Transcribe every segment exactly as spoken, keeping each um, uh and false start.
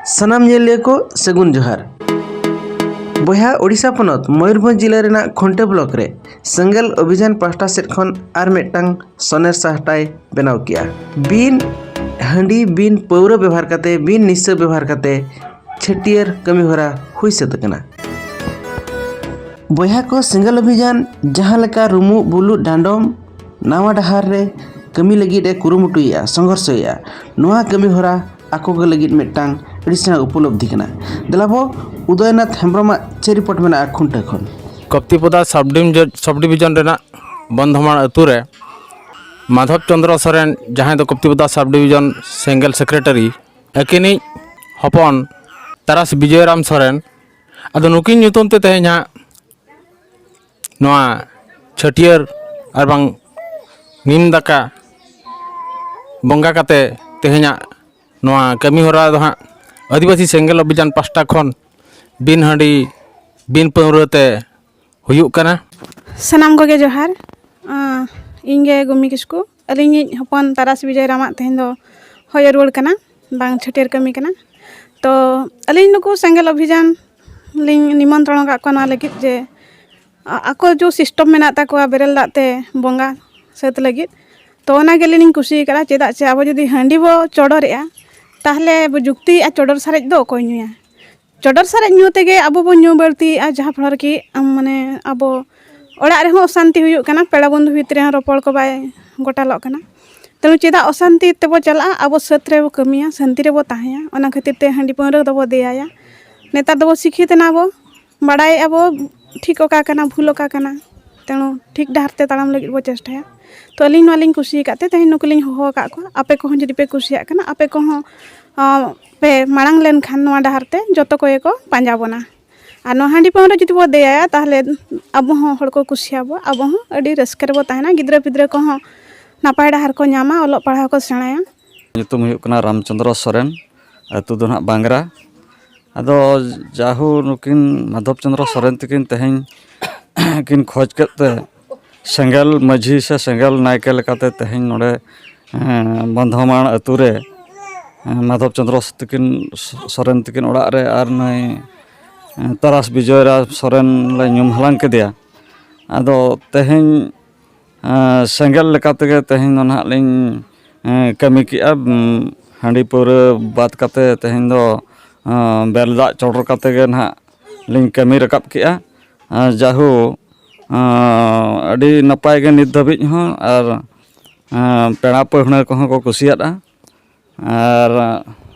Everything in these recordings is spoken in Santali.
ᱥᱟᱱᱟᱢ ᱧᱮᱞᱤᱭᱟᱹ ᱠᱚ ᱥᱟᱹᱜᱩᱱ ᱡᱚᱦᱟᱨ᱾ ᱵᱚᱭᱦᱟ, ᱳᱰᱤᱥᱟ ᱯᱚᱱᱚᱛ ᱢᱚᱭᱩᱨᱵᱷᱚᱸᱡᱽ ᱡᱤᱞᱟᱹ ᱨᱮᱱᱟᱜ ᱠᱷᱩᱱᱴᱟᱹ ᱵᱞᱚᱠ ᱨᱮ ᱥᱮᱸᱜᱮᱞ ᱚᱵᱷᱤᱡᱟᱱ ᱯᱟᱦᱴᱟ ᱥᱮᱫ ᱠᱷᱚᱱ ᱟᱨ ᱢᱤᱫᱴᱟᱝ ᱥᱚᱱᱮᱨ ᱥᱟᱦᱴᱟᱭ ᱵᱮᱱᱟᱣ ᱠᱮᱜᱼᱟ᱾ ᱵᱤᱱ ᱦᱟᱺᱰᱤ, ᱵᱤᱱ ᱯᱟᱹᱣᱨᱟᱹ ᱵᱮᱵᱚᱦᱟᱨ ᱠᱟᱛᱮ, ᱵᱤᱱ ᱱᱤᱥᱟᱹ ᱵᱮᱵᱚᱦᱟᱨ ᱠᱟᱛᱮ ᱪᱷᱟᱹᱴᱭᱟᱹᱨ ᱠᱟᱹᱢᱤ ᱦᱚᱨᱟ ᱦᱩᱭ ᱥᱟᱹᱛ ᱟᱠᱟᱱᱟ᱾ ᱵᱚᱭᱦᱟ ᱠᱚ, ᱥᱮᱸᱜᱮᱞ ᱚᱵᱷᱤᱡᱟᱱ ᱡᱟᱦᱟᱸ ᱞᱮᱠᱟ ᱨᱩᱢᱩᱜ ᱵᱩᱞᱩᱜ ᱰᱟᱸᱰᱚᱢ ᱱᱟᱣᱟ ᱰᱟᱦᱟᱨ ᱨᱮ ᱠᱟᱹᱢᱤ ᱞᱟᱹᱜᱤᱫ ᱮ ᱠᱩᱨᱩᱢᱩᱴᱩᱭᱮᱫᱼᱟ, ᱥᱚᱝᱜᱷᱚᱨᱥᱚᱭᱮᱫᱼᱟ, ᱱᱚᱣᱟ ᱠᱟᱹᱢᱤ ᱦᱚᱨᱟ ᱟᱠᱚ ᱠᱚ ᱞᱟᱹᱜᱤᱫ ᱢᱤᱫᱴᱟᱝ ᱟᱹᱰᱤ ᱥᱮᱬᱟ ᱩᱯᱚᱞᱚᱵᱽᱫᱷᱤ ᱠᱟᱱᱟ᱾ ᱫᱮᱞᱟ ᱵᱚ, ᱩᱫᱚᱭᱱᱟᱛᱷ ᱦᱮᱢᱵᱨᱚᱢᱟᱜ ᱪᱮᱫ ᱨᱤᱯᱳᱨᱴ ᱢᱮᱱᱟᱜᱼᱟ ᱠᱷᱩᱱᱴᱟᱹ ᱠᱷᱚᱱ? ᱠᱚᱯᱛᱤᱯᱚᱫᱟ ᱥᱟᱵ ᱰᱤᱢ-, ᱥᱟᱵ ᱰᱤᱵᱤᱡᱚᱱ ᱨᱮᱱᱟᱜ ᱵᱚᱱᱫᱷᱚᱢᱟᱲ ᱟᱹᱛᱩ ᱨᱮ ᱢᱟᱫᱷᱚᱵ ᱪᱚᱸᱫᱽᱨᱚ ᱥᱚᱨᱮᱱ, ᱡᱟᱦᱟᱸᱭ ᱫᱚ ᱠᱚᱯᱛᱤᱯᱚᱫᱟ ᱥᱟᱵ ᱰᱤᱵᱤᱡᱚᱱ ᱥᱮᱸᱜᱮᱞ ᱥᱮᱠᱨᱮᱴᱟᱨᱤ, ᱟᱹᱠᱤᱱᱤᱡ ᱦᱚᱯᱚᱱ ᱛᱟᱨᱟᱥ ᱵᱤᱡᱚᱭᱨᱟᱢ ᱥᱚᱨᱮᱱ, ᱟᱫᱚ ᱱᱩᱠᱤᱱ ᱧᱩᱛᱩᱢ ᱛᱮ ᱛᱮᱦᱮᱧ ᱦᱟᱸᱜ ᱱᱚᱣᱟ ᱪᱷᱟᱹᱴᱭᱟᱹᱨ ᱟᱨ ᱵᱟᱝ ᱱᱤᱢ ᱫᱟᱠᱟ ᱵᱚᱸᱜᱟ ᱠᱟᱛᱮ ᱛᱮᱦᱮᱧᱟᱜ ᱱᱚᱣᱟ ᱠᱟᱹᱢᱤ ᱦᱚᱨᱟ ᱫᱚ ᱦᱟᱸᱜ ᱟᱹᱫᱤᱵᱟᱹᱥᱤ ᱥᱮᱸᱜᱮᱞ ᱚᱵᱷᱤᱡᱟᱱ ᱯᱟᱥᱴᱟ ᱠᱷᱚᱱ ᱵᱤᱱ ᱦᱟᱺᱰᱤ, ᱵᱤᱱ ᱯᱟᱹᱣᱨᱟᱹ ᱛᱮ ᱦᱩᱭᱩᱜ ᱠᱟᱱᱟ᱾ ᱥᱟᱱᱟᱢ ᱠᱚᱜᱮ ᱡᱚᱦᱟᱨ᱾ ᱟᱸ, ᱤᱧ ᱜᱮ ᱜᱩᱢᱤ ᱠᱤᱥᱠᱩ᱾ ᱟᱹᱞᱤᱧᱤᱡ ᱦᱚᱯᱚᱱ ᱛᱟᱨᱟᱥ ᱵᱤᱡᱚᱭ ᱨᱟᱢᱟᱜ ᱛᱮᱦᱮᱧ ᱫᱚ ᱦᱚᱭᱚ ᱨᱩᱣᱟᱹᱲ ᱠᱟᱱᱟ, ᱵᱟᱝ ᱪᱷᱟᱹᱴᱭᱟᱹᱨ ᱠᱟᱹᱢᱤ ᱠᱟᱱᱟ᱾ ᱛᱚ ᱟᱹᱞᱤᱧ ᱱᱩᱠᱩ ᱥᱮᱸᱜᱮᱞ ᱚᱵᱷᱤᱡᱟᱱ ᱞᱤᱧ ᱱᱤᱢᱚᱱᱛᱨᱚᱱ ᱟᱠᱟᱫ ᱠᱚᱣᱟ ᱱᱚᱣᱟ ᱞᱟᱹᱜᱤᱫ ᱡᱮ, ᱟ-, ᱟᱠᱚ ᱡᱮ ᱥᱤᱥᱴᱚᱢ ᱢᱮᱱᱟᱜ ᱛᱟᱠᱚᱣᱟ ᱵᱮᱨᱮᱞ ᱫᱟᱜ ᱛᱮ ᱵᱚᱸᱜᱟ ᱥᱟᱹᱛ ᱞᱟᱹᱜᱤᱫ, ᱛᱚ ᱚᱱᱟ ᱜᱮ ᱟᱹᱞᱤᱧ ᱞᱤᱧ ᱠᱩᱥᱤ ᱟᱠᱟᱫᱟ᱾ ᱪᱮᱫᱟᱜ ᱥᱮ ᱟᱵᱚ ᱡᱩᱫᱤ ᱦᱟᱺᱰᱤ ᱵᱚ ᱪᱚᱰᱚᱨᱮᱜᱼᱟ, ᱛᱟᱦᱚᱞᱮ ᱵᱚ ᱡᱩᱠᱛᱤᱭᱮᱜᱼᱟ, ᱪᱚᱰᱚᱨ ᱥᱟᱨᱮᱡ ᱫᱚ ᱚᱠᱚᱭ ᱧᱩᱭᱟ? ᱪᱚᱰᱚᱨ ᱥᱟᱨᱮᱡ ᱧᱩ ᱛᱮᱜᱮ ᱟᱵᱚ ᱵᱚᱱ ᱧᱩ ᱵᱟᱹᱲᱛᱤᱭᱮᱜᱼᱟ, ᱡᱟᱦᱟᱸ ᱯᱷᱚᱲᱚ ᱨᱮᱠᱤ, ᱟᱢ, ᱢᱟᱱᱮ ᱟᱵᱚ ᱚᱲᱟᱜ ᱨᱮᱦᱚᱸ ᱚᱥᱟᱱᱛᱤ ᱦᱩᱭᱩᱜ ᱠᱟᱱᱟ, ᱯᱮᱲᱟ ᱵᱚᱱᱫᱷᱩ ᱵᱷᱤᱛᱨᱤ ᱨᱮᱦᱚᱸ ᱨᱚᱯᱚᱲ ᱠᱚ ᱵᱟᱭ ᱜᱚᱴᱟᱞᱚᱜ ᱠᱟᱱᱟ᱾ ᱛᱮᱱᱩ ᱪᱮᱫᱟᱜ ᱚᱥᱟᱱᱛᱤ ᱛᱮᱵᱚ ᱪᱟᱞᱟᱜᱼᱟ? ᱟᱵᱚ ᱥᱟᱹᱛ ᱨᱮᱵᱚ ᱠᱟᱹᱢᱤᱭᱟ, ᱥᱟᱱᱛᱤ ᱨᱮᱵᱚ ᱛᱟᱦᱮᱸᱭᱟ᱾ ᱚᱱᱟ ᱠᱷᱟᱹᱛᱤᱨ ᱛᱮ ᱦᱟᱺᱰᱤ ᱯᱟᱹᱣᱨᱟᱹ ᱫᱚᱵᱚ ᱫᱮᱭᱟᱭᱟ᱾ ᱱᱮᱛᱟᱨ ᱫᱚᱵᱚ ᱥᱤᱠᱷᱤᱛ ᱮᱱᱟ, ᱵᱚ ᱵᱟᱲᱟᱭᱮᱜᱼᱟ ᱵᱚ ᱴᱷᱤᱠ ᱚᱠᱟ ᱠᱟᱱᱟ, ᱵᱷᱩᱞ ᱚᱠᱟ ᱠᱟᱱᱟ᱾ ᱛᱮᱱᱩ ᱴᱷᱤᱠ ᱰᱟᱦᱟᱨ ᱛᱮ ᱛᱟᱲᱟᱢ ᱞᱟᱹᱜᱤᱫ ᱵᱚ ᱪᱮᱥᱴᱟᱭᱟ᱾ ᱛᱚ ᱟᱹᱞᱤᱧ ᱱᱚᱣᱟ ᱞᱤᱧ ᱠᱩᱥᱤ ᱟᱠᱟᱫ ᱛᱮ ᱛᱮᱦᱮᱧ ᱱᱩᱠᱩ ᱞᱤᱧ ᱦᱚᱦᱚ ᱟᱠᱟᱫ ᱠᱚᱣᱟ᱾ ᱟᱯᱮ ᱠᱚᱦᱚᱸ ᱡᱩᱫᱤ ᱯᱮ ᱠᱩᱥᱤᱭᱟᱜ ᱠᱟᱱᱟ, ᱟᱯᱮ ᱠᱚᱦᱚᱸ, ᱟᱸ, ᱯᱮ ᱢᱟᱲᱟᱝ ᱞᱮᱱᱠᱷᱟᱱ ᱱᱚᱣᱟ ᱰᱟᱦᱟᱨ ᱛᱮ ᱡᱚᱛᱚ ᱠᱚᱜᱮ ᱠᱚ ᱯᱟᱸᱡᱟ ᱵᱚᱱᱟ᱾ ᱟᱨ ᱱᱚᱣᱟ ᱦᱟᱺᱰᱤ ᱯᱟᱹᱣᱨᱟᱹ ᱡᱩᱫᱤ ᱵᱚ ᱫᱮᱭᱟᱭᱟ, ᱛᱟᱦᱚᱞᱮ ᱟᱵᱚ ᱦᱚᱸ ᱦᱚᱲ ᱠᱚ ᱠᱩᱥᱤᱭᱟᱵᱚ, ᱟᱵᱚ ᱦᱚᱸ ᱟᱹᱰᱤ ᱨᱟᱹᱥᱠᱟᱹ ᱨᱮᱵᱚ ᱛᱟᱦᱮᱱᱟ, ᱜᱤᱫᱽᱨᱟᱹ ᱯᱤᱫᱽᱨᱟᱹ ᱠᱚᱦᱚᱸ ᱱᱟᱯᱟᱭ ᱰᱟᱦᱟᱨ ᱠᱚ ᱧᱟᱢᱟ, ᱚᱞᱚᱜ ᱯᱟᱲᱦᱟᱣ ᱠᱚ ᱥᱮᱬᱟᱭᱟ᱾ ᱧᱩᱛᱩᱢ ᱦᱩᱭᱩᱜ ᱠᱟᱱᱟ ᱨᱟᱢᱪᱚᱸᱫᱽᱨᱚ ᱥᱚᱨᱮᱱ, ᱟᱹᱛᱩ ᱫᱚ ᱱᱟᱦᱟᱜ ᱵᱟᱝᱜᱽᱨᱟ᱾ ᱟᱫᱚ ᱡᱟᱦᱩ ᱱᱩᱠᱤᱱ ᱢᱟᱫᱷᱚᱵ ᱪᱚᱸᱫᱽᱨᱚ ᱥᱚᱨᱮᱱ ᱛᱟᱹᱠᱤᱱ ᱛᱮᱦᱮᱧ ᱠᱤᱱ ᱠᱷᱚᱡᱽ ᱠᱮᱫ ᱛᱮ ᱥᱮᱸᱜᱮᱞ ᱢᱟᱹᱡᱷᱤ ᱥᱮ ᱥᱮᱸᱜᱮᱞ ᱱᱟᱭᱠᱮ ᱞᱮᱠᱟᱛᱮ ᱛᱮᱦᱮᱧ ᱱᱚᱰᱮ, ᱮᱸ, ᱵᱚᱱᱫᱷᱚᱢᱟᱱ ᱟᱹᱛᱩ ᱨᱮ ᱢᱟᱫᱷᱚᱵ ᱪᱚᱸᱫᱽᱨᱚ ᱛᱟᱹᱠᱤᱱ, ᱥᱚᱨᱮᱱ ᱛᱟᱹᱠᱤᱱ ᱚᱲᱟᱜ ᱨᱮ ᱟᱨ ᱱᱩᱭ ᱛᱟᱨᱟᱥ ᱵᱤᱡᱚᱭ ᱨᱟᱡᱽ ᱥᱚᱨᱮᱱ ᱞᱮ ᱧᱩᱢ ᱦᱟᱞᱟᱝ ᱠᱮᱫᱮᱭᱟ᱾ ᱟᱫᱚ ᱛᱮᱦᱮᱧ ᱥᱮᱸᱜᱮᱞ ᱞᱮᱠᱟ ᱛᱮᱜᱮ ᱛᱮᱦᱮᱧ ᱫᱚ ᱱᱟᱦᱟᱜ ᱞᱤᱧ ᱠᱟᱹᱢᱤ ᱠᱮᱜᱼᱟ᱾ ᱦᱟᱺᱰᱤ ᱯᱟᱹᱣᱨᱟᱹ ᱵᱟᱫ ᱠᱟᱛᱮ ᱛᱮᱦᱮᱧ ᱫᱚ ᱵᱮᱨᱮᱞ ᱫᱟᱜ ᱪᱚᱰᱚᱨ ᱠᱟᱛᱮ ᱜᱮ ᱱᱟᱦᱟᱜ ᱞᱤᱧ ᱠᱟᱹᱢᱤ ᱨᱟᱠᱟᱵ ᱠᱮᱜᱼᱟ᱾ ᱡᱟᱦᱳ, ᱟᱹᱰᱤ ᱱᱟᱯᱟᱭ ᱜᱮ ᱱᱤᱛ ᱫᱷᱟᱹᱵᱤᱡ ᱦᱚᱸ, ᱟᱨ ᱯᱮᱲᱟ ᱯᱟᱹᱦᱬᱟᱹ ᱠᱚᱦᱚᱸ ᱠᱚ ᱠᱩᱥᱤᱭᱟᱫᱼᱟ᱾ ᱟᱨ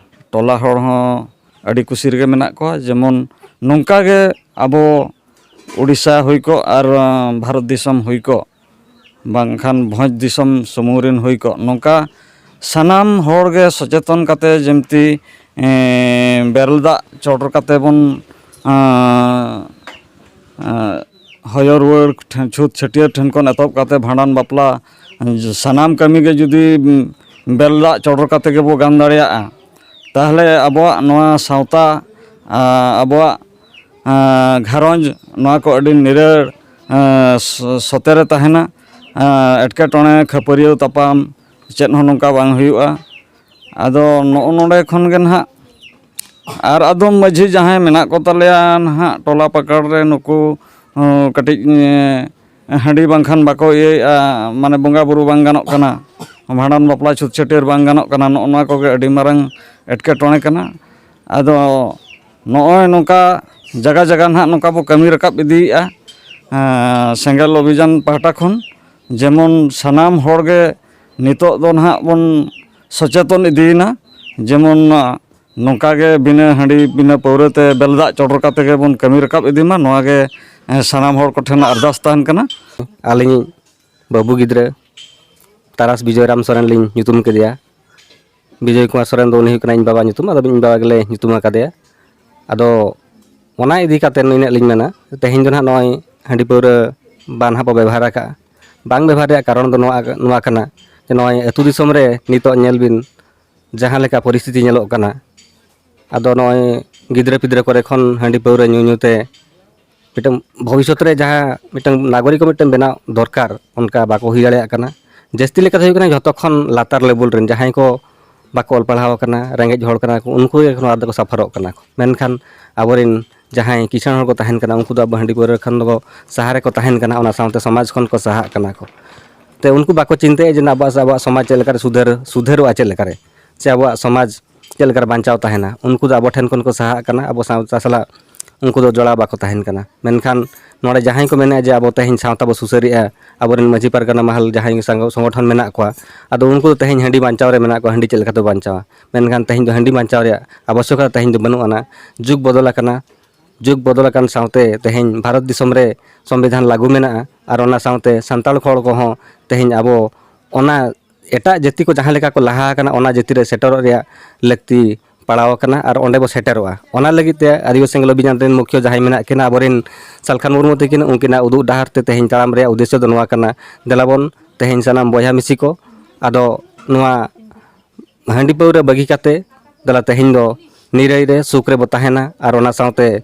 ᱴᱚᱞᱟ ᱦᱚᱲ ᱦᱚᱸ ᱟᱹᱰᱤ ᱠᱩᱥᱤ ᱨᱮᱜᱮ ᱢᱮᱱᱟᱜ ᱠᱚᱣᱟ᱾ ᱡᱮᱢᱚᱱ ᱱᱚᱝᱠᱟ ᱜᱮ ᱟᱵᱚ ᱩᱰᱤᱥᱟ ᱦᱩᱭ ᱠᱚᱜ ᱟᱨ ᱵᱷᱟᱨᱚᱛ ᱫᱤᱥᱚᱢ ᱦᱩᱭ ᱠᱚᱜ, ᱵᱟᱝᱠᱷᱟᱱ ᱵᱷᱚᱸᱡᱽ ᱫᱤᱥᱚᱢ ᱥᱩᱢᱩᱝ ᱨᱮᱱ ᱦᱩᱭ ᱠᱚᱜ, ᱱᱚᱝᱠᱟ ᱥᱟᱱᱟᱢ ᱦᱚᱲ ᱜᱮ ᱥᱚᱪᱮᱛᱚᱱ ᱠᱟᱛᱮ ᱡᱮᱢᱛᱤ ᱵᱮᱨᱮᱞ ᱫᱟᱜ ᱪᱚᱰᱚᱨ ᱠᱟᱛᱮ ᱵᱚᱱ ᱦᱚᱭᱚ ᱨᱩᱣᱟᱹᱲ ᱴᱷᱮᱱ, ᱪᱷᱩᱛ ᱪᱷᱟᱹᱴᱭᱟᱹᱨ ᱴᱷᱮᱱ ᱠᱷᱚᱱ ᱮᱛᱚᱦᱚᱵ ᱠᱟᱛᱮ ᱵᱷᱟᱸᱰᱟᱱ ᱵᱟᱯᱞᱟ, ᱥᱟᱱᱟᱢ ᱠᱟᱹᱢᱤ ᱜᱮ ᱡᱩᱫᱤ ᱵᱮᱨᱮᱞ ᱫᱟᱜ ᱪᱚᱰᱚᱨ ᱠᱟᱛᱮ ᱜᱮᱵᱚ ᱜᱟᱱ ᱫᱟᱲᱮᱭᱟᱜᱼᱟ, ᱛᱟᱦᱚᱞᱮ ᱟᱵᱚᱣᱟᱜ ᱱᱚᱣᱟ ᱥᱟᱶᱛᱟ, ᱟᱵᱚᱣᱟᱜ ᱜᱷᱟᱨᱚᱸᱡᱽ, ᱱᱚᱣᱟ ᱠᱚ ᱟᱹᱰᱤ ᱱᱤᱨᱟᱹᱲ ᱥᱚᱛᱮ ᱨᱮ ᱛᱟᱦᱮᱱᱟ᱾ ᱮᱴᱠᱮᱴᱚᱬᱮ, ᱠᱷᱟᱹᱯᱟᱹᱨᱤᱭᱟᱹᱣ ᱛᱟᱯᱟᱢ ᱪᱮᱫ ᱦᱚᱸ ᱱᱚᱝᱠᱟ ᱵᱟᱝ ᱦᱩᱭᱩᱜᱼᱟ᱾ ᱟᱫᱚ ᱱᱚᱜᱼᱚ ᱱᱚᱰᱮ ᱠᱷᱚᱱ ᱜᱮ ᱱᱟᱦᱟᱜ ᱟᱨ ᱟᱫᱚᱢ ᱢᱟᱹᱡᱷᱤ ᱡᱟᱦᱟᱸᱭ ᱢᱮᱱᱟᱜ ᱠᱚ ᱛᱟᱞᱮᱭᱟ ᱱᱟᱦᱟᱜ ᱴᱚᱞᱟ ᱯᱟᱠᱟᱲ ᱨᱮ, ᱱᱩᱠᱩ ᱠᱟᱹᱴᱤᱡ ᱦᱟᱺᱰᱤ ᱵᱟᱝᱠᱷᱟᱱ ᱵᱟᱠᱚ ᱤᱭᱟᱹᱭᱮᱫᱼᱟ, ᱢᱟᱱᱮ ᱵᱚᱸᱜᱟ ᱵᱩᱨᱩ ᱵᱟᱝ ᱜᱟᱱᱚᱜ ᱠᱟᱱᱟ, ᱵᱷᱟᱸᱰᱟᱱ ᱵᱟᱯᱞᱟ ᱪᱷᱩᱛ ᱪᱷᱟᱹᱴᱭᱟᱹᱨ ᱵᱟᱝ ᱜᱟᱱᱚᱜ ᱠᱟᱱᱟ᱾ ᱱᱚᱜᱼᱚ ᱱᱚᱣᱟ ᱠᱚᱜᱮ ᱟᱹᱰᱤ ᱢᱟᱨᱟᱝ ᱮᱴᱠᱮᱴᱚᱬᱮ ᱠᱟᱱᱟ᱾ ᱟᱫᱚ ᱱᱚᱜᱼᱚᱭ ᱱᱚᱝᱠᱟ ᱡᱟᱭᱜᱟ ᱡᱟᱭᱜᱟ ᱱᱟᱦᱟᱜ ᱱᱚᱝᱠᱟ ᱵᱚ ᱠᱟᱹᱢᱤ ᱨᱟᱠᱟᱵ ᱤᱫᱤᱭᱮᱫᱼᱟ᱾ ᱥᱮᱸᱜᱮᱞ ᱚᱵᱷᱤᱡᱟᱱ ᱯᱟᱦᱴᱟ ᱠᱷᱚᱱ ᱡᱮᱢᱚᱱ ᱥᱟᱱᱟᱢ ᱦᱚᱲ ᱜᱮ ᱱᱤᱛᱚᱜ ᱫᱚ ᱱᱟᱦᱟᱜ ᱵᱚᱱ ᱥᱚᱪᱮᱛᱚᱱ ᱤᱫᱤᱭᱮᱱᱟ, ᱡᱮᱢᱚᱱ ᱱᱚᱝᱠᱟ ᱜᱮ ᱵᱤᱱᱟᱹ ᱦᱟᱺᱰᱤ, ᱵᱤᱱᱟᱹ ᱯᱟᱹᱣᱨᱟᱹ ᱛᱮ ᱵᱮᱨᱮᱞ ᱫᱟᱜ ᱪᱚᱰᱚᱨ ᱠᱟᱛᱮ ᱜᱮᱵᱚᱱ ᱠᱟᱹᱢᱤ ᱨᱟᱠᱟᱵ ᱤᱫᱤ ᱢᱟ, ᱱᱚᱣᱟ ᱜᱮ ᱥᱟᱱᱟᱢ ᱦᱚᱲ ᱠᱚᱴᱷᱮᱱ ᱟᱨᱫᱟᱥ ᱛᱟᱦᱮᱱ ᱠᱟᱱᱟ᱾ ᱟᱹᱞᱤᱧ ᱵᱟᱹᱵᱩ ᱜᱤᱫᱽᱨᱟᱹ ᱛᱟᱨᱟᱥ ᱵᱤᱡᱚᱭ ᱨᱟᱢ ᱥᱚᱨᱮᱱ ᱞᱤᱧ ᱧᱩᱛᱩᱢ ᱠᱮᱫᱮᱭᱟ᱾ ᱵᱤᱡᱚᱭ ᱠᱩᱢᱟᱨ ᱥᱚᱨᱮᱱ ᱫᱚ ᱩᱱᱤ ᱦᱩᱭᱩᱜ ᱠᱟᱱᱟ ᱤᱧ ᱵᱟᱵᱟ ᱧᱩᱛᱩᱢ, ᱟᱫᱚ ᱤᱧ ᱵᱟᱵᱟ ᱜᱮᱞᱮ ᱧᱩᱛᱩᱢ ᱟᱠᱟᱫᱮᱭᱟ᱾ ᱟᱫᱚ ᱚᱱᱟ ᱤᱫᱤ ᱠᱟᱛᱮ ᱱᱤᱱᱟᱹᱜ ᱞᱤᱧ ᱢᱮᱱᱟ, ᱛᱮᱦᱮᱧ ᱫᱚ ᱱᱟᱦᱟᱜ ᱱᱚᱜᱼᱚᱭ ᱦᱟᱺᱰᱤ ᱯᱟᱹᱣᱨᱟᱹ ᱵᱟᱝ ᱱᱟᱦᱟᱜ ᱵᱚ ᱵᱮᱵᱷᱟᱨ ᱟᱠᱟᱫᱼᱟ᱾ ᱵᱟᱝ ᱵᱮᱵᱷᱟᱨ ᱨᱮᱭᱟᱜ ᱠᱟᱨᱚᱱ ᱫᱚ ᱱᱚᱣᱟ, ᱱᱚᱣᱟ ᱠᱟᱱᱟ ᱡᱮ ᱱᱚᱜᱼᱚᱭ ᱟᱹᱛᱩ ᱫᱤᱥᱚᱢ ᱨᱮ ᱱᱤᱛᱚᱜ ᱧᱮᱞ ᱵᱤᱱ ᱡᱟᱦᱟᱸ ᱞᱮᱠᱟ ᱯᱚᱨᱤᱥᱛᱷᱤᱛᱤ ᱧᱮᱞᱚᱜ ᱠᱟᱱᱟ᱾ ᱟᱫᱚ ᱱᱚᱜᱼᱚᱭ ᱜᱤᱫᱽᱨᱟᱹ ᱯᱤᱫᱽᱨᱟᱹ ᱠᱚᱨᱮ ᱠᱷᱚᱱ ᱦᱟᱺᱰᱤ ᱯᱟᱹᱣᱨᱟᱹ ᱧᱩ ᱧᱩ ᱛᱮ ᱢᱤᱫᱴᱟᱝ ᱵᱷᱚᱵᱤᱥᱥᱚᱛ ᱨᱮ ᱡᱟᱦᱟᱸ ᱢᱤᱫᱴᱟᱝ ᱱᱟᱜᱚᱨᱤᱠ ᱠᱚ ᱢᱤᱫᱴᱟᱝ ᱵᱮᱱᱟᱣ ᱫᱚᱨᱠᱟᱨ, ᱚᱱᱠᱟ ᱵᱟᱠᱚ ᱦᱩᱭ ᱫᱟᱲᱮᱭᱟᱜ ᱠᱟᱱᱟ᱾ ᱡᱟᱹᱥᱛᱤ ᱞᱮᱠᱟᱛᱮ ᱦᱩᱭᱩᱜ ᱠᱟᱱᱟ ᱡᱷᱚᱛᱚ ᱠᱷᱚᱱ ᱞᱟᱛᱟᱨ ᱞᱮᱵᱮᱞ ᱨᱮᱱ ᱡᱟᱦᱟᱸᱭ ᱠᱚ ᱵᱟᱠᱚ ᱚᱞ ᱯᱟᱲᱦᱟᱣ ᱟᱠᱟᱱᱟ, ᱨᱮᱸᱜᱮᱡ ᱦᱚᱲ ᱠᱟᱱᱟ ᱠᱚ, ᱩᱱᱠᱩ ᱜᱮ ᱱᱚᱣᱟ ᱨᱮᱫᱚ ᱥᱟᱯᱷᱟᱨᱚᱜ ᱠᱟᱱᱟ ᱠᱚ᱾ ᱢᱮᱱᱠᱷᱟᱱ ᱟᱵᱚᱨᱮᱱ ᱡᱟᱦᱟᱸᱭ ᱠᱤᱥᱟᱹᱬ ᱦᱚᱲ ᱠᱚ ᱛᱟᱦᱮᱱ ᱠᱟᱱᱟ, ᱩᱱᱠᱩ ᱫᱚ ᱟᱵᱚ ᱦᱟᱺᱰᱤ ᱯᱟᱹᱣᱨᱟᱹ ᱠᱷᱚᱱ ᱫᱚ ᱥᱟᱦᱟ ᱨᱮᱠᱚ ᱛᱟᱦᱮᱱ ᱠᱟᱱᱟ, ᱚᱱᱟ ᱥᱟᱶᱛᱮ ᱥᱚᱢᱟᱡᱽ ᱠᱷᱚᱱ ᱠᱚ ᱥᱟᱦᱟᱜ ᱠᱟᱱᱟ ᱠᱚ᱾ ᱛᱮ ᱩᱱᱠᱩ ᱵᱟᱠᱚ ᱪᱤᱱᱛᱟᱹᱭᱟ ᱡᱮ ᱟᱵᱚᱣᱟᱜ, ᱟᱵᱚᱣᱟᱜ ᱥᱚᱢᱟᱡᱽ ᱪᱮᱫ ᱞᱮᱠᱟᱨᱮ ᱥᱩᱫᱷᱟᱹᱨ, ᱥᱩᱫᱷᱟᱹᱨᱚᱜᱼᱟ ᱪᱮᱫ ᱞᱮᱠᱟᱨᱮ, ᱥᱮ ᱟᱵᱚᱣᱟᱜ ᱥᱚᱢᱟᱡᱽ ᱪᱮᱫ ᱞᱮᱠᱟᱨᱮ ᱵᱟᱧᱪᱟᱣ ᱛᱟᱦᱮᱱᱟ᱾ ᱩᱱᱠᱩ ᱫᱚ ᱟᱵᱚ ᱴᱷᱮᱱ ᱠᱷᱚᱱ ᱠᱚ ᱥᱟᱦᱟᱜ ᱠᱟᱱᱟ, ᱟᱵᱚ ᱥᱟᱶᱛᱟ ᱥᱟᱞᱟᱜ ᱩᱱᱠᱩ ᱫᱚ ᱡᱚᱲᱟᱣ ᱵᱟᱠᱚ ᱛᱟᱦᱮᱱ ᱠᱟᱱᱟ᱾ ᱢᱮᱱᱠᱷᱟᱱ ᱱᱚᱰᱮ ᱡᱟᱦᱟᱸᱭ ᱠᱚ ᱢᱮᱱᱮᱫᱼᱟ ᱡᱮ ᱟᱵᱚ ᱛᱮᱦᱮᱧ ᱥᱟᱶᱛᱟ ᱵᱚ ᱥᱩᱥᱟᱹᱨᱮᱜᱼᱟ, ᱟᱵᱚᱨᱮᱱ ᱢᱟᱹᱡᱷᱤ ᱯᱟᱨᱜᱟᱱᱟ ᱢᱟᱦᱟᱞ ᱡᱟᱦᱟᱸᱭ ᱥᱟᱸᱜᱚ-, ᱥᱚᱝᱜᱚᱴᱷᱚᱱ ᱢᱮᱱᱟᱜ ᱠᱚᱣᱟ, ᱟᱫᱚ ᱩᱱᱠᱩ ᱫᱚ ᱛᱮᱦᱮᱧ ᱦᱟᱺᱰᱤ ᱵᱟᱧᱪᱟᱣ ᱨᱮ ᱢᱮᱱᱟᱜ ᱠᱚᱣᱟ, ᱦᱟᱺᱰᱤ ᱪᱮᱫ ᱞᱮᱠᱟᱛᱮ ᱵᱟᱧᱪᱟᱣᱟ᱾ ᱢᱮᱱᱠᱷᱟᱱ ᱛᱮᱦᱮᱧ ᱫᱚ ᱦᱟᱺᱰᱤ ᱵᱟᱧᱪᱟᱣ ᱨᱮᱭᱟᱜ ᱟᱵᱚᱥᱭᱚᱠᱚᱛᱟ ᱛᱮᱦᱮᱧ ᱫᱚ ᱵᱟᱹᱱᱩᱜ ᱟᱱᱟ᱾ ᱡᱩᱜᱽ ᱵᱚᱫᱚᱞ ᱟᱠᱟᱱᱟ᱾ ᱡᱩᱜᱽ ᱵᱚᱫᱚᱞ ᱟᱠᱟᱱ ᱥᱟᱶᱛᱮ ᱛᱮᱦᱮᱧ ᱵᱷᱟᱨᱚᱛ ᱫᱤᱥᱚᱢ ᱨᱮ ᱥᱚᱝᱵᱤᱫᱷᱟᱱ ᱞᱟᱹᱜᱩ ᱢᱮᱱᱟᱜᱼᱟ, ᱟᱨ ᱚᱱᱟ ᱥᱟᱶᱛᱮ ᱥᱟᱱᱛᱟᱲ ᱦᱚᱲ ᱠᱚᱦᱚᱸ ᱛᱮᱦᱮᱧ ᱟᱵᱚ ᱚᱱᱟ ᱮᱴᱟᱜ ᱡᱟᱹᱛᱤ ᱠᱚ ᱡᱟᱦᱟᱸ ᱞᱮᱠᱟ ᱠᱚ ᱞᱟᱦᱟ ᱟᱠᱟᱱᱟ, ᱚᱱᱟ ᱡᱟᱹᱛᱤ ᱨᱮ ᱥᱮᱴᱮᱨᱚᱜ ᱨᱮᱭᱟᱜ ᱞᱟᱹᱠᱛᱤ ᱯᱟᱲᱟᱣ ᱟᱠᱟᱱᱟ, ᱟᱨ ᱚᱸᱰᱮ ᱵᱚ ᱥᱮᱴᱮᱨᱚᱜᱼᱟ᱾ ᱚᱱᱟ ᱞᱟᱹᱜᱤᱫ ᱛᱮ ᱟᱹᱫᱤᱵᱟᱹᱥᱤ ᱥᱮᱸᱜᱮᱞ ᱚᱵᱷᱤᱡᱟᱱ ᱨᱮᱱ ᱢᱩᱠᱷᱭᱟᱹ ᱡᱟᱦᱟᱸᱭ ᱢᱮᱱᱟᱜ ᱠᱤᱱᱟ, ᱟᱵᱚᱨᱮᱱ ᱥᱟᱞᱠᱷᱟᱱ ᱢᱩᱨᱢᱩ ᱛᱟᱹᱠᱤᱱ, ᱩᱱᱠᱤᱱᱟᱜ ᱩᱫᱩᱜ ᱰᱟᱦᱟᱨ ᱛᱮ ᱛᱮᱦᱮᱧ ᱛᱟᱲᱟᱢ ᱨᱮᱭᱟᱜ ᱩᱫᱽᱫᱮᱥᱥᱚ ᱫᱚ ᱱᱚᱣᱟ ᱠᱟᱱᱟ᱾ ᱫᱮᱞᱟᱵᱚᱱ ᱛᱮᱦᱮᱧ ᱥᱟᱱᱟᱢ ᱵᱚᱭᱦᱟ ᱢᱤᱥᱤ ᱠᱚ, ᱟᱫᱚ ᱱᱚᱣᱟ ᱦᱟᱺᱰᱤ ᱯᱟᱹᱣᱨᱟᱹ ᱵᱟᱹᱜᱤ ᱠᱟᱛᱮ ᱫᱮᱞᱟ ᱛᱮᱦᱮᱧ ᱫᱚ ᱱᱤᱨᱟᱹᱭ ᱨᱮ ᱥᱩᱠ ᱨᱮᱵᱚ ᱛᱟᱦᱮᱱᱟ, ᱟᱨ ᱚᱱᱟ ᱥᱟᱶᱛᱮ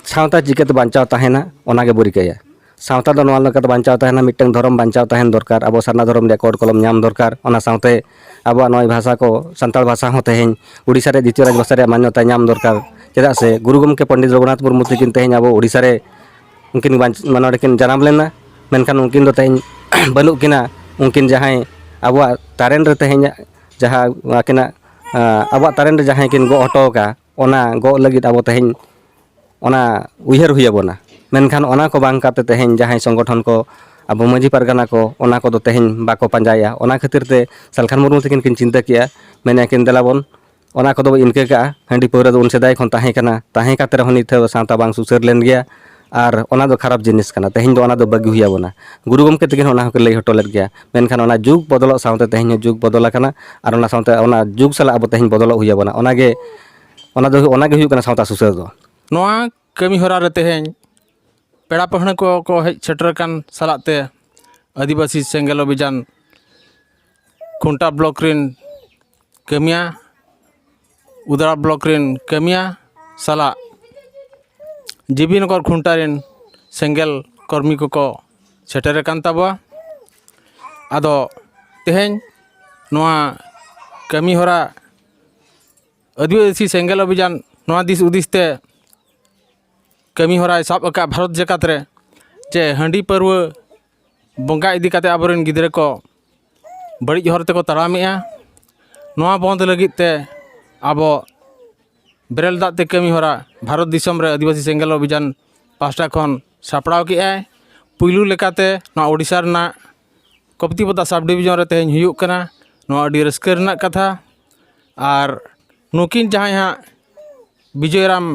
ᱥᱟᱶᱛᱟ ᱪᱤᱠᱟᱹᱛᱮ ᱵᱟᱧᱪᱟᱣ ᱛᱟᱦᱮᱱᱟ, ᱚᱱᱟ ᱜᱮᱵᱚ ᱨᱤᱠᱟᱹᱭᱟ᱾ ᱥᱟᱶᱛᱟ ᱫᱚ ᱱᱚᱣᱟ ᱞᱮᱠᱟᱛᱮ ᱵᱟᱧᱪᱟᱣ ᱛᱟᱦᱮᱱᱟ, ᱢᱤᱫᱴᱟᱝ ᱫᱷᱚᱨᱚᱢ ᱵᱟᱧᱪᱟᱣ ᱛᱟᱦᱮᱱ ᱫᱚᱨᱠᱟᱨ, ᱟᱵᱚ ᱥᱟᱨᱱᱟ ᱫᱷᱚᱨᱚᱢ ᱨᱮᱭᱟᱜ ᱠᱳᱰ ᱠᱚᱞᱚᱢ ᱧᱟᱢ ᱫᱚᱨᱠᱟᱨ, ᱚᱱᱟ ᱥᱟᱶᱛᱮ ᱟᱵᱚᱣᱟᱜ ᱱᱚᱜᱼᱚᱭ ᱵᱷᱟᱥᱟ ᱠᱚ, ᱥᱟᱱᱛᱟᱲ ᱵᱷᱟᱥᱟ ᱦᱚᱸ ᱛᱮᱦᱮᱧ ᱩᱲᱤᱥᱥᱟ ᱨᱮ ᱫᱤᱛᱤᱭᱚ ᱨᱟᱡᱽ ᱵᱷᱟᱥᱟ ᱨᱮᱭᱟᱜ ᱢᱟᱱᱭᱚᱛᱟ ᱧᱟᱢ ᱫᱚᱨᱠᱟᱨ᱾ ᱪᱮᱫᱟᱜ ᱥᱮ ᱜᱩᱨᱩ ᱜᱚᱢᱠᱮ ᱯᱚᱱᱰᱤᱛ ᱨᱚᱜᱷᱩᱱᱟᱛᱷ ᱢᱩᱨᱢᱩ ᱛᱟᱹᱠᱤᱱ ᱛᱮᱦᱮᱧ ᱟᱵᱚ ᱩᱲᱤᱥᱥᱟ ᱨᱮ ᱩᱱᱠᱤᱱ ᱵᱟᱧ-, ᱢᱟᱱᱮ ᱱᱚᱰᱮ ᱠᱤᱱ ᱡᱟᱱᱟᱢ ᱞᱮᱱᱟ, ᱢᱮᱱᱠᱷᱟᱱ ᱩᱱᱠᱤᱱ ᱫᱚ ᱛᱮᱦᱮᱧ ᱵᱟᱹᱱᱩᱜ ᱠᱤᱱᱟ᱾ ᱩᱱᱠᱤᱱ ᱡᱟᱦᱟᱸᱭ ᱟᱵᱚᱣᱟᱜ ᱛᱟᱨᱮᱱ ᱨᱮ ᱛᱮᱦᱮᱧ ᱡᱟᱦᱟᱸ ᱟᱹᱠᱤᱱᱟᱜ, ᱟᱸ, ᱟᱵᱚᱣᱟᱜ ᱛᱟᱨᱮᱱ ᱨᱮ ᱡᱟᱦᱟᱸᱭ ᱠᱤᱱ ᱜᱚᱜ ᱦᱚᱴᱚ ᱟᱠᱟᱫ, ᱚᱱᱟ ᱜᱚᱜ ᱞᱟᱹᱜᱤᱫ ᱟᱵᱚ ᱛᱮᱦᱮᱧ ᱚᱱᱟ ᱩᱭᱦᱟᱹᱨ ᱦᱩᱭ ᱟᱵᱚᱱᱟ᱾ ᱢᱮᱱᱠᱷᱟᱱ ᱚᱱᱟ ᱠᱚ ᱵᱟᱝ ᱠᱟᱛᱮ ᱛᱮᱦᱮᱧ ᱡᱟᱦᱟᱸᱭ ᱥᱚᱝᱜᱚᱴᱷᱚᱱ ᱠᱚ ᱟᱵᱚ ᱢᱟᱹᱡᱷᱤ ᱯᱟᱨᱜᱟᱱᱟ ᱠᱚ, ᱚᱱᱟ ᱠᱚᱫᱚ ᱛᱮᱦᱮᱧ ᱵᱟᱠᱚ ᱯᱟᱸᱡᱟᱭᱟ᱾ ᱚᱱᱟ ᱠᱷᱟᱹᱛᱤᱨ ᱛᱮ ᱥᱟᱞᱠᱷᱟᱱ ᱢᱩᱨᱢᱩ ᱛᱟᱹᱠᱤᱱ ᱠᱤᱱ ᱪᱤᱱᱛᱟᱹ ᱠᱮᱜᱼᱟ, ᱢᱮᱱᱮᱫᱼᱟ ᱠᱤᱱ, ᱫᱮᱞᱟ ᱵᱚᱱ ᱚᱱᱟ ᱠᱚᱫᱚ ᱵᱚ ᱤᱱᱠᱟᱹ ᱠᱟᱜᱼᱟ᱾ ᱦᱟᱺᱰᱤ ᱯᱟᱹᱣᱨᱟᱹ ᱫᱚ ᱩᱱ ᱥᱮᱫᱟᱭ ᱠᱷᱚᱱ ᱛᱟᱦᱮᱸ ᱠᱟᱱᱟ, ᱛᱟᱦᱮᱸ ᱠᱟᱛᱮ ᱨᱮᱦᱚᱸ ᱱᱤᱛ ᱦᱚᱸ ᱥᱟᱶᱛᱟ ᱵᱟᱝ ᱥᱩᱥᱟᱹᱨ ᱞᱮᱱ ᱜᱮᱭᱟ, ᱟᱨ ᱚᱱᱟ ᱫᱚ ᱠᱷᱟᱨᱟᱯ ᱡᱤᱱᱤᱥ ᱠᱟᱱᱟ᱾ ᱛᱮᱦᱮᱧ ᱫᱚ ᱚᱱᱟ ᱫᱚ ᱵᱟᱹᱜᱤ ᱦᱩᱭ ᱟᱵᱚᱱᱟ᱾ ᱜᱩᱨᱩ ᱜᱚᱢᱠᱮ ᱛᱟᱹᱠᱤᱱ ᱦᱚᱸ ᱚᱱᱟ ᱦᱚᱸᱠᱤᱱ ᱞᱟᱹᱭ ᱦᱚᱴᱚ ᱞᱮᱫ ᱜᱮᱭᱟ᱾ ᱢᱮᱱᱠᱷᱟᱱ ᱚᱱᱟ ᱡᱩᱜᱽ ᱵᱚᱫᱚᱞᱚᱜ ᱥᱟᱶᱛᱮ ᱛᱮᱦᱮᱧ ᱦᱚᱸ ᱡᱩᱜᱽ ᱵᱚᱫᱚᱞ ᱟᱠᱟᱱᱟ, ᱟᱨ ᱚᱱᱟ ᱥᱟᱶᱛᱮ ᱚᱱᱟ ᱡᱩᱜᱽ ᱥᱟᱞᱟᱜ ᱟᱵᱚ ᱛᱮᱦᱮᱧ ᱵᱚᱫᱚᱞᱚᱜ ᱦᱩᱭ ᱟᱵᱚᱱᱟ᱾ ᱚᱱᱟᱜᱮ, ᱚᱱᱟ ᱫᱚ, ᱚᱱᱟᱜᱮ ᱦᱩᱭᱩᱜ ᱠᱟᱱᱟ ᱥᱟᱶᱛᱟ ᱥᱩᱥᱟᱹᱨ ᱫᱚ᱾ ᱱᱚᱣᱟ ᱠᱟᱹᱢᱤ ᱦᱚᱨᱟ ᱨᱮ ᱛᱮᱦᱮᱧ ᱯᱮᱲᱟ ᱯᱟᱹᱦᱬᱟᱹ ᱠᱚ ᱠᱚ ᱦᱮᱡ ᱥᱮᱴᱮᱨ ᱟᱠᱟᱱ ᱥᱟᱞᱟᱜ ᱛᱮ ᱟᱹᱫᱤᱵᱟᱹᱥᱤ ᱥᱮᱸᱜᱮᱞ ᱚᱵᱷᱤᱡᱟᱱ ᱠᱷᱩᱱᱴᱟ ᱵᱞᱚᱠ ᱨᱮᱱ ᱠᱟᱹᱢᱤᱭᱟ, ᱩᱫᱽᱲᱟ ᱵᱞᱚᱠ ᱨᱮᱱ ᱠᱟᱹᱢᱤᱭᱟ ᱥᱟᱞᱟᱜ ᱡᱤᱵᱤ ᱱᱚᱜᱚᱨ ᱠᱷᱩᱱᱴᱟ ᱨᱮᱱ ᱥᱮᱸᱜᱮᱞ ᱠᱚᱨᱢᱤ ᱠᱚᱠᱚ ᱥᱮᱴᱮᱨ ᱟᱠᱟᱱ ᱛᱟᱵᱚᱣᱟ᱾ ᱟᱫᱚ ᱛᱮᱦᱮᱧ ᱱᱚᱣᱟ ᱠᱟᱹᱢᱤ ᱦᱚᱨᱟ, ᱟᱹᱫᱤᱵᱟᱹᱥᱤ ᱥᱮᱸᱜᱮᱞ ᱚᱵᱷᱤᱡᱟᱱ, ᱱᱚᱣᱟ ᱫᱤᱥ ᱦᱩᱫᱤᱥ ᱛᱮ ᱠᱟᱹᱢᱤ ᱦᱚᱨᱟᱭ ᱥᱟᱵ ᱟᱠᱟᱫ ᱵᱷᱟᱨᱚᱛ ᱡᱟᱠᱟᱛ ᱨᱮ, ᱡᱮ ᱦᱟᱺᱰᱤ ᱯᱟᱹᱨᱣᱟᱹ ᱵᱚᱸᱜᱟ ᱤᱫᱤ ᱠᱟᱛᱮ ᱟᱵᱚᱨᱮᱱ ᱜᱤᱫᱽᱨᱟᱹ ᱠᱚ ᱵᱟᱹᱲᱤᱡ ᱦᱚᱨ ᱛᱮᱠᱚ ᱛᱟᱲᱟᱢᱮᱜᱼᱟ, ᱱᱚᱣᱟ ᱵᱚᱱᱫ ᱞᱟᱹᱜᱤᱫ ᱛᱮ ᱟᱵᱚ ᱵᱮᱨᱮᱞ ᱫᱟᱜ ᱛᱮ ᱠᱟᱹᱢᱤ ᱦᱚᱨᱟ ᱵᱷᱟᱨᱚᱛ ᱫᱤᱥᱚᱢ ᱨᱮ ᱟᱹᱫᱤᱵᱟᱹᱥᱤ ᱥᱮᱸᱜᱮᱞ ᱚᱵᱷᱤᱡᱟᱱ ᱯᱟᱦᱴᱟ ᱠᱷᱚᱱ ᱥᱟᱯᱲᱟᱣ ᱠᱮᱜᱼᱟᱭ᱾ ᱯᱩᱭᱞᱩ ᱞᱮᱠᱟᱛᱮ ᱱᱚᱣᱟ ᱳᱰᱤᱥᱟ ᱨᱮᱱᱟᱜ ᱠᱚᱯᱛᱤᱯᱚᱫᱟ ᱥᱟᱵ ᱰᱤᱵᱷᱤᱡᱚᱱ ᱨᱮ ᱛᱮᱦᱮᱧ ᱦᱩᱭᱩᱜ ᱠᱟᱱᱟ᱾ ᱱᱚᱣᱟ ᱟᱹᱰᱤ ᱨᱟᱹᱥᱠᱟᱹ ᱨᱮᱱᱟᱜ ᱠᱟᱛᱷᱟ᱾ ᱟᱨ ᱱᱩᱠᱤᱱ ᱡᱟᱦᱟᱸᱭ ᱦᱟᱸᱜ ᱵᱤᱡᱚᱭᱨᱟᱢ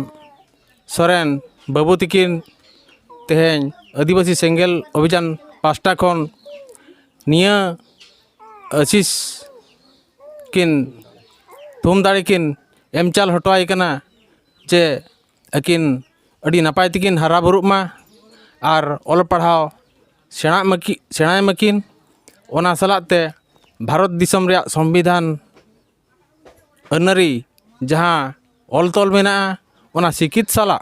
ᱥᱚᱨᱮᱱ ᱵᱟᱹᱵᱩ ᱛᱤᱠᱤᱱ ᱛᱮᱦᱮᱧ ᱟᱹᱫᱤᱵᱟᱹᱥᱤ ᱥᱮᱸᱜᱮᱞ ᱚᱵᱷᱤᱡᱟᱱ ᱯᱟᱦᱴᱟ ᱠᱷᱚᱱ ᱱᱤᱭᱟᱹ ᱟᱥᱤᱥ ᱠᱤᱱ ᱛᱷᱩᱢ ᱫᱟᱲᱮ ᱠᱤᱱ ᱮᱢ ᱪᱟᱞ ᱦᱚᱴᱚ ᱟᱭ ᱠᱟᱱᱟ, ᱡᱮ ᱟᱹᱠᱤᱱ ᱟᱹᱰᱤ ᱱᱟᱯᱟᱭ ᱛᱮᱠᱤᱱ ᱦᱟᱨᱟ ᱵᱩᱨᱩᱜ ᱢᱟ ᱟᱨ ᱚᱞ ᱯᱟᱲᱦᱟᱣ ᱥᱮᱬᱟᱜ ᱢᱟᱹᱠᱤ-, ᱥᱮᱬᱟᱭ ᱢᱟᱹᱠᱤᱱ᱾ ᱚᱱᱟ ᱥᱟᱞᱟᱜ ᱛᱮ ᱵᱷᱟᱨᱚᱛ ᱫᱤᱥᱚᱢ ᱨᱮᱭᱟᱜ ᱥᱚᱝᱵᱤᱫᱷᱟᱱ ᱟᱹᱱᱟᱹᱨᱤ ᱡᱟᱦᱟᱸ ᱚᱞ ᱛᱚᱞ ᱢᱮᱱᱟᱜᱼᱟ, ᱚᱱᱟ ᱥᱤᱠᱷᱤᱛ ᱥᱟᱞᱟᱜ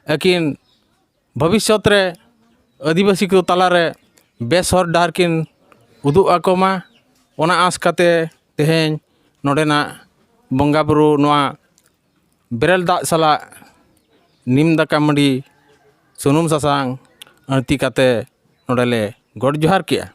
ᱟᱹᱠᱤᱱ ᱵᱷᱚᱵᱤᱥᱥᱚᱛ ᱨᱮ ᱟᱹᱫᱤᱵᱟᱹᱥᱤ ᱠᱚ ᱛᱟᱞᱟᱨᱮ ᱵᱮᱥ ᱦᱚᱨ ᱰᱟᱦᱟᱨ ᱠᱤᱱ ᱩᱫᱩᱜ ᱟᱠᱚ ᱢᱟ, ᱚᱱᱟ ᱟᱸᱥ ᱠᱟᱛᱮ ᱛᱮᱦᱮᱧ ᱱᱚᱰᱮᱱᱟᱜ ᱵᱚᱸᱜᱟ ᱵᱩᱨᱩ ᱱᱚᱣᱟ ᱵᱮᱨᱮᱞ ᱫᱟᱜ ᱥᱟᱞᱟᱜ ᱱᱤᱢ ᱫᱟᱠᱟ ᱢᱟᱹᱰᱤ ᱥᱩᱱᱩᱢ ᱥᱟᱥᱟᱝ ᱟᱹᱬᱛᱤ ᱠᱟᱛᱮ ᱱᱚᱰᱮ ᱞᱮ ᱜᱚᱰ ᱡᱚᱦᱟᱨ ᱠᱮᱜᱼᱟ᱾